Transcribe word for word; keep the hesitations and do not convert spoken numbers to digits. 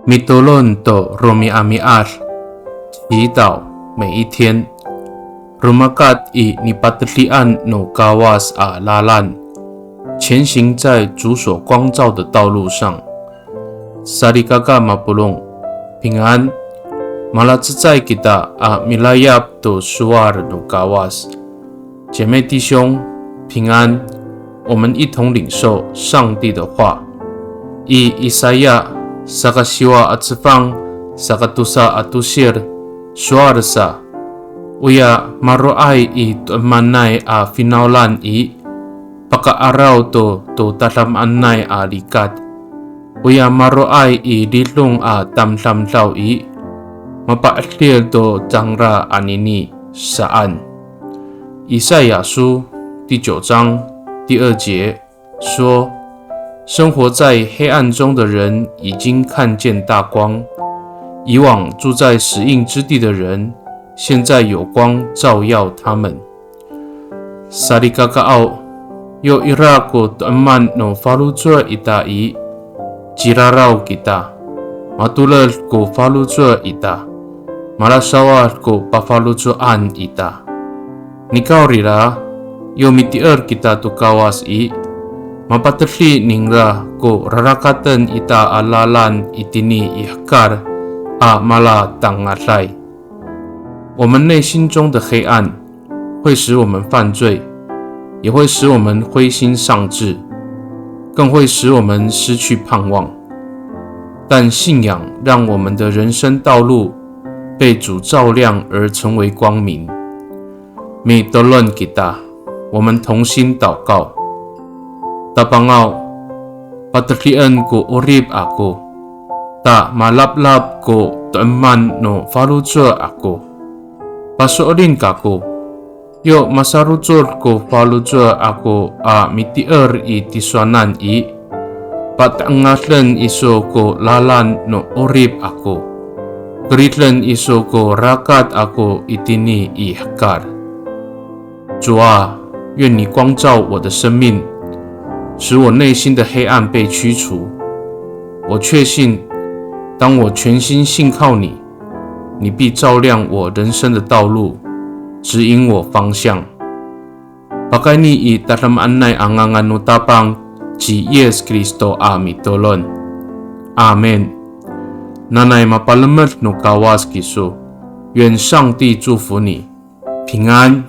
Mitolon to romi'ami'ad, 祈祷每一天。Romakat i nipatedian no Kawas a lalan, 前行在主所光照的道路上。Salikaka mapolong, 平安。Malacecay kita a milayap to sowal no Kawas. 姐妹弟兄，平安。我们一同领受上帝的话。I Isaya saka siwa a cefang saka tosa a tosir, sowal sa, oya maro'ay i to'emanay a finawlan i, paka'araw to to tadamaanay a likat. Oya maro'ay i lidong a tamdamdaw i, mapa'edil to cangra anini saan. 以赛亚书第九章第二节说，生活在黑暗中的人已经看见大光，以往住在死荫之地的人，现在有光照耀他们。Salikakaaw, yo ira ko to'eman no faloco' ita i, ciraraw kita, matoled ko faloco' ita, malasawad ko pafaloco'an ita. Nikawrira, yo mitier kita to Kawas i, mapatedi ningra ko rarakaten ita a lalan itini i hekal a malatangaday. 我们内心中的黑暗会使我们犯罪，也会使我们灰心丧志，更会使我们失去盼望。但信仰让我们的人生道路被主照亮而成为光明。Mitolon kita, 我们同心祷告。Tapangaw, patedien ko 'orip ako, ta malaplap ko to'eman no faloco' ako. Paso'elin kako, yo masarocod ko faloco' ako a mitier i tisowanan i, patengaden iso ko lalan no 'orip ako, keriden iso ko rakat ako itini i hekal. 主啊，愿你光照我的生命，使我内心的黑暗被驱除。我确信，当我全心信靠你，你必照亮我人生的道路，指引我方向。Pakayni i tadamaanay a ngangan no Tapang ci Yis Kristo a mitolon. Amin. Nanay mapalemed no Kawas kiso. 愿上帝祝福你，平安。